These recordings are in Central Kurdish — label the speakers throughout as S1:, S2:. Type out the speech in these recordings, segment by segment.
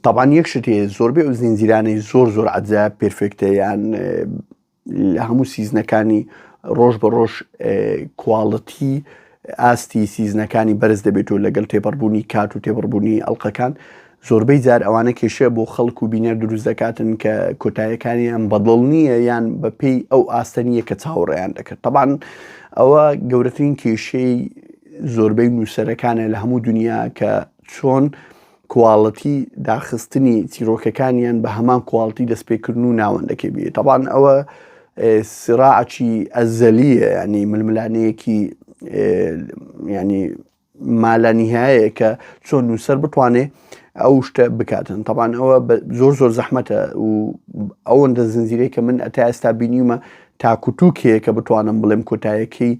S1: تەبعەن یەک شت هەیە زۆربەی ئەو زنجیرانەی زۆر زۆر عەجایب perfect ە یان لە هەموو season ەکانی ڕۆژ بە ڕۆژ quality ئاستی season ەکانی بەرز دەبێتەوە لەگەڵ تێپەڕبوونی کات و تێپەڕبوونی ئەڵلقەکان زۆربەی جار ئەوانە کێشە بۆ خەڵک و بینەر دروست دەکاتن کە کۆتایەکانیان بەدڵ نییە یان بەپێی ئەو ئاستە نییە کە چاوەڕێیان دەکرد تەبان ئەوە گەورەترین کێشەی زۆربەی نووسەرەکانە لە هەموو دنیا کە چۆن quality داخستنی چیرۆکەکانیان بە هەمان quality دەستپێکردن و ناوەندەکەی بێ تەبان ئەوە سراعی ئەزەلیە ینی ململانەیەکی ینی مالانیهایە کە چۆن نووسەر بتوانێ ئەو شتە بکاتن تەبان ئەوە زۆر زۆر زەحمەتە و ئەوەندە زنجیرەی کە من ئەتا ئێستا بینیومە تاکوتوکەیە کە بتوانم بڵێم کۆتایەکەی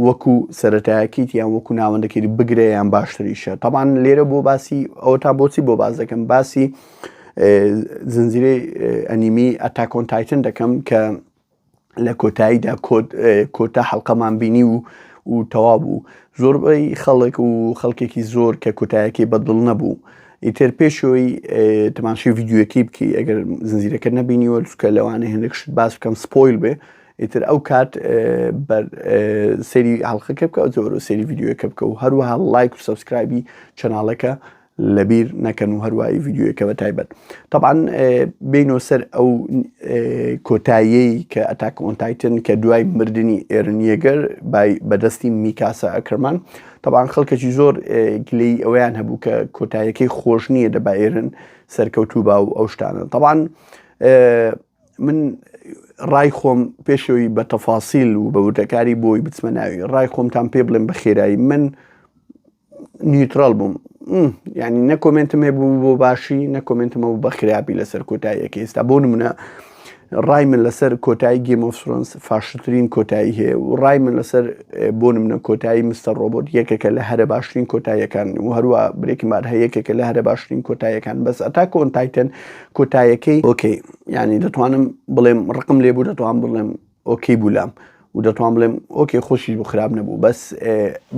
S1: وەکو سەرەتایەکیت یان وەکو ناوەندەکەی بگرە یان باشتریشە تەبان لێرە بۆ باسی ئەوە تا بۆچی بۆ باز دەکەم باسی زنجیرەی ئەنیمی Attack on Titan دەکەم کە لە کۆتاییدا کۆتا حەڵقەمان بینی و و تەوا بوو زۆربەی خەڵک و خەڵکێکی زۆر کە کۆتایەکەی بەدڵ نەبوو ئیتر پێشەوەی تەماشی ڤیدیۆیەکەی بکەی ئەگەر زنجیرەکە نەبینیوە چکە لەوانەیە هەندێک شت باس بکەم spoil بێ ئیتر ئەو کات سەیری حەڵقەکە بکە زۆر و سەیری ڤیدیۆیەکە بکە و هەروەها لایک و subscribe ی channel ەکە لەبیر نەکەن و هەروایی ڤیدیۆیەکە بە تایبەت طبعا بینەوە سەر ئەو کۆتاییەی کە Attack on Titan کە دوای مردنی ئێرن یێگەر بای بەدەستی میکاسا ئەکەرمان طبعا خەڵکێکی زۆر گلەی ئەویان هەبوو کە کۆتاییەکەی خۆش نییە دەبا ئێرن سەرکەوتوو با و ئەو شتانە طبعا من ڕای خۆم پێشەوەی بە تەفاسیل و بە وردەکاری بۆی بچمە ناوی ڕای خۆمتان پێ بڵێم بە خێرایی من neutral بووم ینی نە comment م هەبوو بۆ باشی نە comment م هەبوو بە خراپی لەسەر کۆتاییەکە ئێستا بۆ نمونە ڕای من لەسەر کۆتایی Game of Thrones فاشلترین کۆتایی هەیە و ڕای من لەسەر بۆ نمونە کۆتایی Mr. Robot یەکێکە لە هەرە باشترین کۆتاییەکان و هەروە Breaking Bad هەیە یەکێکە لە هەرە باشترین کۆتاییەکان بەس Attack on Titan کۆتایەکەی okay ینی دەتوانم بڵێم ڕقم لێ بوو دەتوان بڵێم okay بوو لام و دەتوان بڵێم okay خۆشیش بوو خراپ نەبوو بەس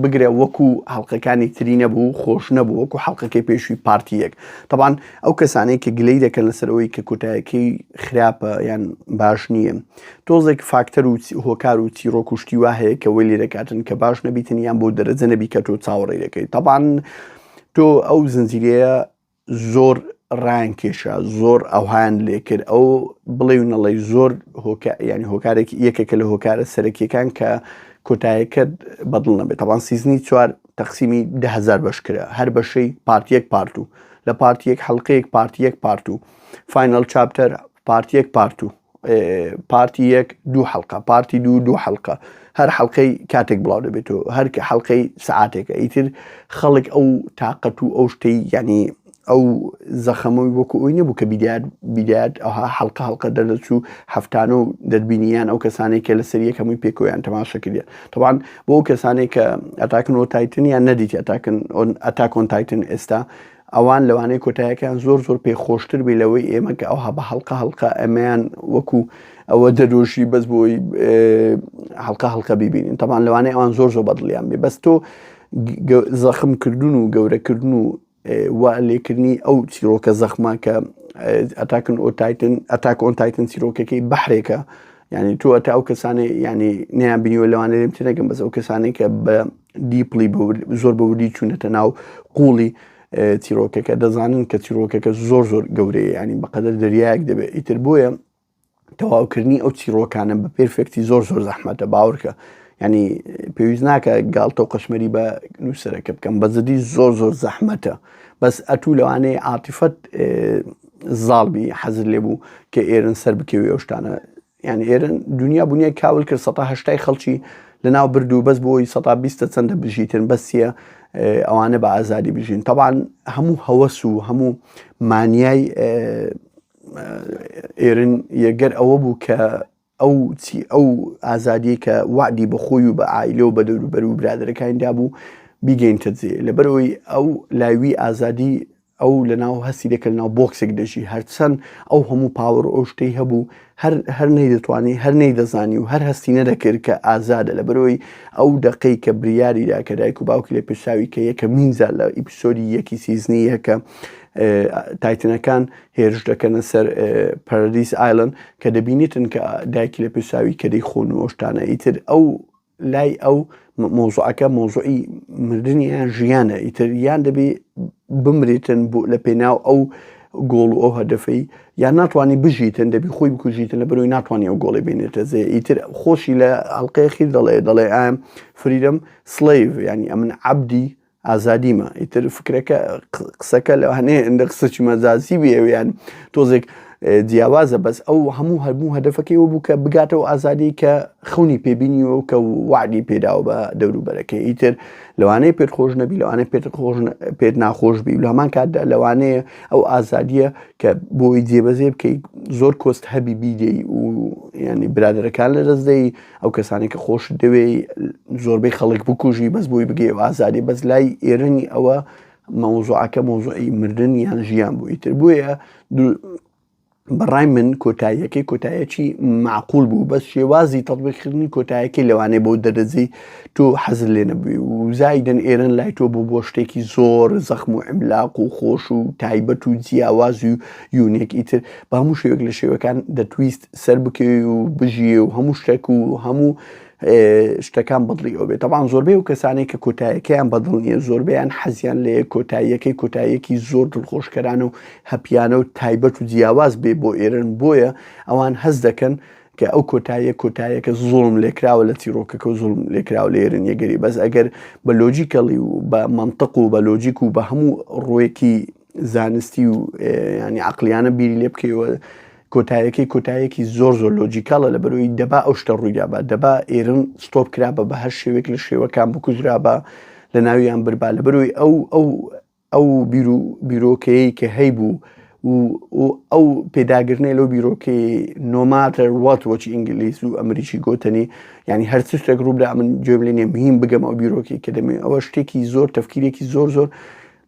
S1: بگرە وەکو حەڵقەکانی تری نەبوو خۆش نەبوو وەکو حەڵقەکەی پێشووی part ی یەک تەبان ئەو کەسانەی کە گلەی دەکەن لەسەر ئەوەی کە کۆتایەکەی خراپە یان باش نییە تۆزێک فاکتەر و هۆکار و چیرۆک و شتی وا هەیە کە وەی لێ دەکاتن کە باش نەبیتن یان بۆ دەرەجە نەبی کە تۆ چاوەڕێی دەکەیت تەبان تۆ ئەو زنجیرەیە زۆر ڕایان کێشا زۆر ئەوهایان لێکرد ئەو بڵێ و نەڵێ زۆر ینی هۆکارێکی یەکێکە لە هۆکارە سەرەکیەکان کە کۆتایەکەت بەدڵ نەبێت تەوان season ی چوار تەقسیمی دههزار بەش کرا هەر بەشەی part یەک part و لە part یەک حەڵقەیەک part یەک part و final chapter part یەک part و part ی یەک دوو حەڵقە part ی دوو دوو حەڵقە هەر حەڵقەی کاتێک بڵاو دەبێتەوە هەر کە حەڵقەی سعاتێکە ئیتر خەڵک ئەو تاقەت و ئەو شتەی یعنی ئەو زەخەمەوەی وەکو ئەوی نەبوو کە بیدات بیدات ئەوها حەڵقە حەڵقە دەردەچوو هەفتانە و دەربینیان ئەو کەسانەی کە لەسەر یەک هەمووی پێکەوەیان تەماشا کردیان طبعا بۆ ئەو کەسانەی کە Attack on Titan یان نەدیتی Attack on Attack on Titan ئێستا ئەوان لەوانەیە کۆتایەکەیان زۆر زۆر پێ خۆشتر بێ لەوەی ئێمە کە ئەوها بە هەڵقە هەڵقە ئەمەیان وەکو ئەوە دەرۆژی بەس بۆی هەڵقە هەڵقە ببینین تەمان لەوانەیە ئەوان زۆر زۆر بەدڵیان بێ بەس تۆ زەخمکردن و گەورەکردن و وا لێکردنی ئەو چیرۆکە زەخمە کە Attack on Titan Attack on Titan چیرۆکەکەی بەحرێکە یعنی تۆ ئەتا ئەو کەسانەی ینی نیان بینیوە لەوانەیە لێم تێنەگەم بەس ئەو کەسانەی کە بە deeply زۆر بە وردی چوونەتە ناو قوڵی چیرۆکەکە دەزانن کە چیرۆکەکە زۆر زۆر گەورەیە ینی بەقەدەر دەریایەک دەبێت ئیتر بۆیە تەواوکردنی ئەو چیرۆکانە بە perfect ی زۆر زۆر زەحمەتە باوەڕکە ینی پێویست ناکە گاڵتە و قەشمەری بە نووسەرەکە بکەم بە جدی زۆر زۆر زەحمەتە بەس ئەتوو لەوانەیە عاتیفەت زاڵبی حەزر لێ بوو کە ئێرن سەر بکەوی ئەو شتانە یعنی ئێرن دنیا بنیای کاول کرد سەتا هەشتای خەڵکی لەناو برد و بەس بۆی سەتا بیستە چەندە بژیتن بەسیە ئەوانە بە ئازادی بژین تەبان هەموو هەوەس و هەموو مانیای ئێرن یەگەر ئەوە بوو کە ئەو چی ئەو ئازادیەی کە وەعدی بە خۆی و بە عایلە و بە دەوروبەر و برادەرەکانی دابوو بیگەینتە جێ لەبەرئەوەی ئەو لاوی ئازادی ئەو لەناو هەستی دەکرد ناو بۆکسێک دەژی هەرچەند ئەو هەموو power و ئەو شتەی هەبوو هەر هەر نەیدەتوانی هەر نەیدەزانی و هەر هەستی نەدەکرد کە ئازادە لەبەرئەوەی ئەو دەقەی کە بریاریدا کە دایک و باوکی لە پێشاوی کە یەکەمین جار لە episode ی یەکی season ی یەکە. Titan ەکان هێرش دەکەنە سەر Paradise Island کە دەبینیتن کە دایکی لە پێساوی کە دەیخۆن و ئەو شتانە ئیتر ئەو لای ئەو مەوزوعەکە مەوزوعی مردن یان ژیانە ئیتر یان دەبێ بمرێتن بۆ لە پێناو ئەو گۆڵ و ئەو هەدەفەی یان ناتوانانی بژیتن دەبی خۆی بکوژیتن لە بەرەوەی ناتوانانی ئەو گۆڵی بینێتە زێ ئیتر خۆشی لە ئەڵلقەی خیر دەڵێ دەڵێ I'm freedom slave ینی ئەمن عەبدی ئازادیمە ئیتر فکرەکە قسەکە لەوانەیە ئەندە قسەکی مەجازی بێ یان تۆزێک جیاوازە بەس ئەو هەموو هەبوو هەدەفەکەی ئەو بوو کە بگاتەوە ئازادی کە خەونی پێبینیوە و کە وعدی پێداوە بە دەوروبەرەکەی ئیتر لەوانەیە پێت خۆش نەبی لەوانەیە پێت خۆش پێت ناخۆش بی لە هەمان کاتدا لەوانەیە ئەو ئازادیە کە بۆی جێبەجێ بکەیت زۆر cost هەبی بیدەی و ینی برادەرەکان لە دەست دەی ئەو کەسانێک کە خۆشت دەوێی زۆربەی خەڵک بکوژی بەس بۆی بگەی و ئازادی بەس لای ئێرنی ئەوە مەوزوعەکە مەوزوعی مردن یان ژیان بوو ئیتر بۆیە بەڕای من کۆتاییەکەی کۆتایەکی معقول بوو بەس شێوازی تەطبیقکردنی کۆتایەکەی لەوانەیە بۆ دەرەجەی تۆ حەزت لێ نەبووی و زایدن ئێرن لای تۆ بوو بۆ شتێکی زۆر زەخم و عملاق و خۆش و تایبەت و جیاواز و unique ئیتر بە هەموو شێوەک لە شێوەکان دەتویست سەر بکەوی و بژیێ و هەموو شتێک و هەموو شتەکان بەدڵی ئەو بێت تەبان زۆربەی و کەسانێک کە کۆتایەکەیان بەدڵ نییە زۆربیان حەزیان لێ کۆتاییەکەی کۆتاییەکی زۆر دڵخۆشکەرانە و happy یانە و تایبەت و جیاواز بێ بۆ ئێرن بۆیە ئەوان هەز دەکەن کە ئەو کۆتاییە کۆتاییەکە زوڵم لێکراوە لە چیرۆکەکە و زوڵم لێکراوە لە ئێرن یەگەری بەس ئەگەر بە logically و بە مەنتق و بە logic و بە هەموو ڕوویەکی زانستی و ینی عقلیانە بیری لێ بکەیەوە کۆتایەکەی کۆتایەکی زۆر زۆر logical ە لە بەرەوەی دەبا ئەو شتە ڕوویدا بە دەبا ئێرن stop کرا بە بە هەر شێوێک لە شێوەکان بکوژرا بە لە ناویان بربا لە بەرەوەی ئەو ئەو ئەو بیرۆکەیەی کە هەیبوو و ئەو پێداگرنەی لەو بیرۆکەی no matter what وەچی ئینگلیز و ئەمریکی گوتنی یعنی هەر شتێک ڕووبدا من گوێم لێ نییە مهم بگەم ئەو بیرۆکەی کە دەمێ ئەوە شتێکی زۆر تەفکیرێکی زۆر زۆر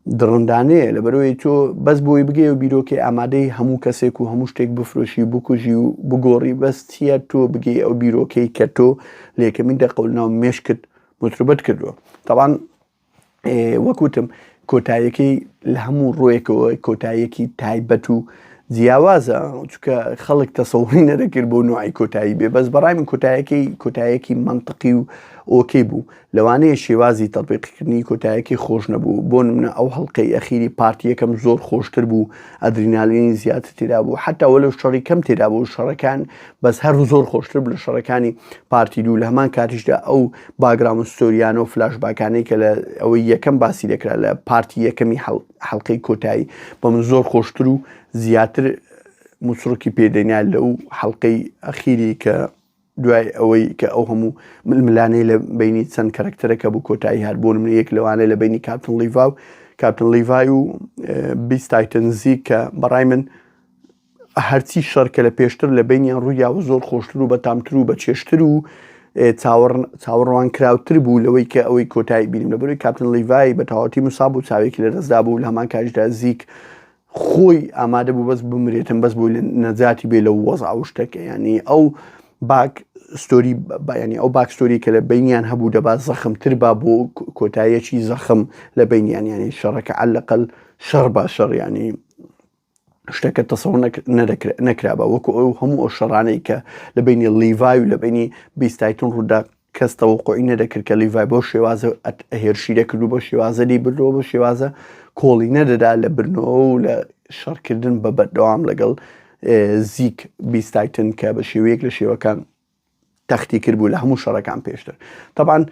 S1: دڕندانەیە لەبەرەوەی تۆ بەس بۆی بگەی و بیرۆکەی ئامادەی هەموو کەسێک و هەموو شتێک بفرۆشی و بکوژی و بگۆڕی بەس چییە تۆ بگەی ئەو بیرۆکەی کە تۆ لە یەکەمین دەقەول ناو مێشکت متروبەت کردووە تاوان وەک وتم کۆتاییەکەی لە هەموو ڕوویەکەوە کۆتاییەکی تایبەت و جیاوازە چونکە خەڵک تەسەوری نەدەکرد بۆ نوعی کۆتایی بێ بەس بەڕای من کۆتایەکەی کۆتایەکی منطقی و okay بوو لەوانەیە شێوازی تەطبیقکردنی کۆتایەکەی خۆش نەبوو بۆ نمونە ئەو هەڵلقەی ئەخیری part ی یەکەم زۆر خۆشتر بوو ئەدرینالینی زیاتر تێدا بوو حتا وەلو شەڕی کەم تێدا بوو شەڕەکان بەس هەر زۆر خۆشتر بوو لە شەڕەکانی part ی دوو لە هەمان کاتیشدا ئەو background story یانە و فلاش باکانەی کە لە ئەوەی یەکەم باسی دەکرا لە part ی یەکەمی حەڵقەی کۆتایی بە من زۆر خۆشتر و زیاتر موچڕکی پێدەنا لەو حەڵقەی ئەخیری کە دوای ئەوەی کە ئەو هەموو ململانەی لە بینی چەند کەرەکتەرەکە بوو کۆتایی هات بۆ نمونە یەک لەوانەیە لە بینی کاپتن لیڤا و کاپتن لیڤای و Beast Titan زیک کە بەڕای من هەرچی شەڕ کە لە پێشتر لە بینیان ڕوویاوە زۆر خۆشتر و بەتامتر و بەچێشتر و چاوەڕوان کراوتر بوو لەوەی کە ئەوەی کۆتایی بینیم لە بەروی کاپتن لیڤای بە تەواوەتی مساب و چاوێکی لە دەستدا بوو لە هەمان کاتیشدا زیک خۆی ئامادە بوو بەس بمرێتم بەس بۆی لە نەجاتی بێ لە وەزع و شتەکە ینی ئەو back story ینی ئەو back story کە لە بینیان هەبوو دەبا زەخمتر با بۆ کۆتاییەکی زەخم لە بینیان ینی شەڕەکە عەلەقەل شەڕ با شەڕ ینی شتەکە تەسەور نەکرابا وەکو ئەو هەموو ئەو شەڕانەی کە لە بینی لیڤای و لە بینی Beast Titan ڕوودا کەس تەوەقوعی نەدەکرد کە لیڤای بەو شێوازە هێرشی دەکرد و بەو شێوازە لی بردەوە بەو شێوازە کۆڵی نەدەدا لە برنەوە و لە شەڕکردن بە بەردەوام لەگەڵ زیک Beast Titan کە بە شێوەیەک لە شێوەکان تەختی کرد بوو لە هەموو شەڕەکان پێشتر تەبان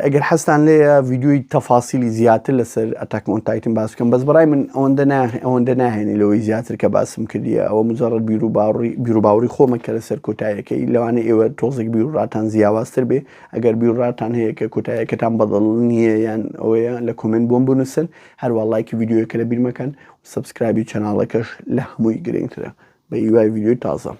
S1: ئەگەر حەزتان لێیە ڤیدیۆی تەفاسیلی زیاتر لەسەر Attack on Titan باس بکەم بەس بەڕای من ئەوەندە نا ئەوەندە ناهێنی لەوەی زیاتر کە باسم کردیە ئەوە مجرد بیر و باوەڕی بیر و باوەڕی خۆمە کە لەسەر کۆتایەکەی لەوانە ئێوە تۆزێک بیر و ڕاتان جیاوازتر بێ ئەگەر بیر و ڕاتان هەیە کە کۆتایەکەتان بەدڵ نییە یان ئەوەیە لە comment بۆم بنووسن هەروە لایکی ڤیدیۆیەکە لە بیر مەکەن و subscribe ی channel ەکەش لە هەمووی گرنگترە بە هیوای ڤیدیۆی تازە.